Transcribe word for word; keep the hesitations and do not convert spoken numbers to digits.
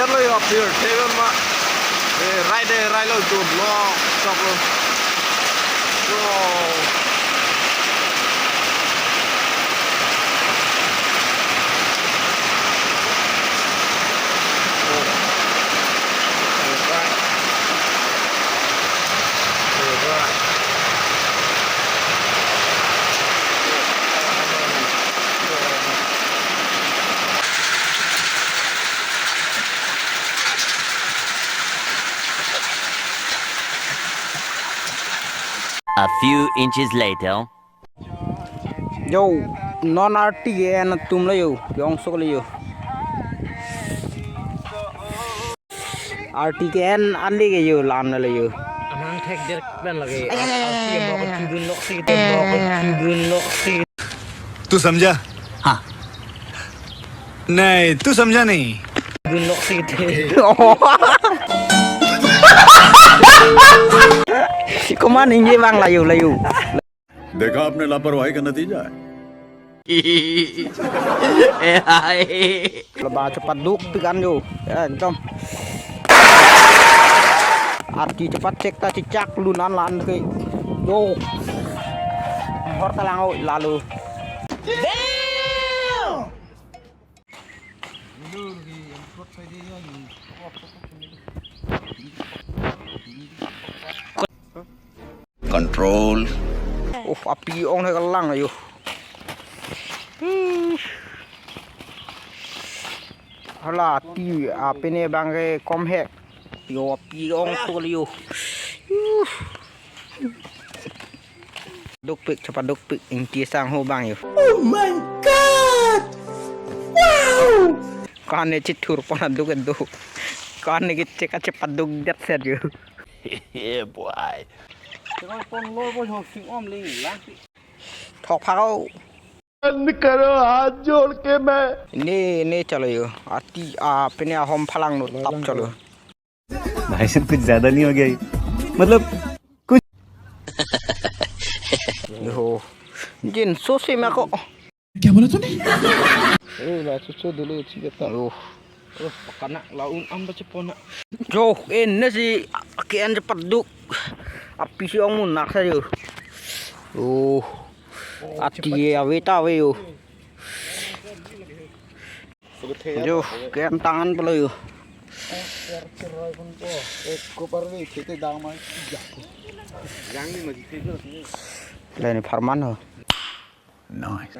Lo yo apir, table ma. Eh, rai de, rai lo, jo lo, chok lo. Yo. A few inches later. Yo, non arti ke-en atum lo yo, yong sok lo yo. Arti ke-en ali ke yo, lan lo yo. Amang thek der pen lagi. Arti mo ko chudun lok si, mo ko chudun lok si. तू समझा? हाँ। नहीं, तू समझा नहीं। Chudun lok si. Komat ningje abang, layu, layu. देखा आपने लापरवाही का नतीजा है। Laba chepaduk pikan yo. Ya, ekdom. Arti chepat chek ta chechak lun an lan ke. Yo. Hor ta lang o, lalu. Control. Oh, api ong na kalang ayo. Hala, ti api ne bang ke kom hek. Yo, api ong tul yo. Dukpik, chepadukpik, ingti sang ho bang yo. Oh my God! Wow! Kane chithur pon aduk edu. Kane ke chek achepaduk det set yo. Yeah, boy. Thok phak o. बंद करो, हाथ जोड़ के मैं Ne, ne chalo yo. Arti, api ne ahom phalang no tap chalo. भाई साहब कुछ ज्यादा नहीं हो गया ये? मतलब Yo. Jin so se ma ko. क्या बोला तूने? Eh, la chuchu dulu chiketa. Yo. Oh, pakana la un am ba chepona. Jo, en ne si ke-en chepaduk. Api si ong munak sa yo. Oh. Arti ave ta ave yo. Jo, ke-en tangan pelo yo. Lain pharman ho. Nice.